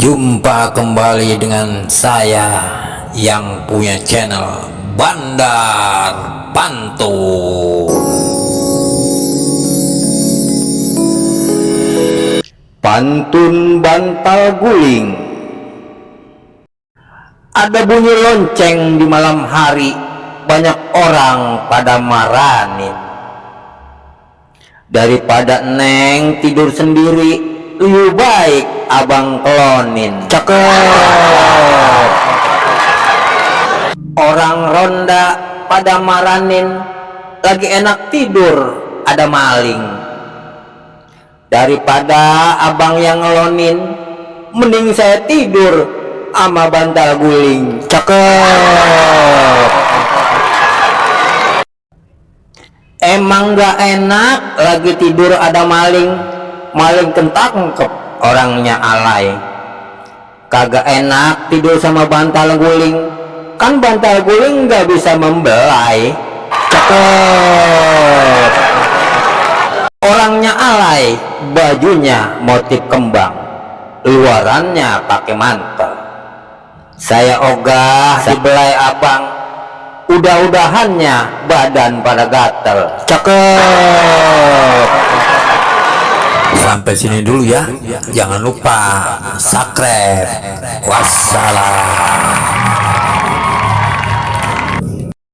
Jumpa kembali dengan saya yang punya channel Bandar Pantun. Pantun bantal guling. Ada bunyi lonceng di malam hari, banyak orang pada maranin. Daripada neng tidur sendiri, lebih baik abang kelonin. Cakep. Orang ronda pada maranin, lagi enak tidur ada maling. Daripada abang yang ngelonin, mending saya tidur sama bantal guling. Cakep. Emang gak enak lagi tidur ada maling, maling ketangkep orangnya alay. Kagak enak tidur sama bantal guling, kan bantal guling gak bisa membelai. Cakep. Orangnya alay, bajunya motif kembang, luarannya pakai mantel. Saya ogah dibelai abang, udah-udahannya badan pada gatel. Cakep. Sampai sini dulu ya. Jangan lupa subscribe. Wassalam.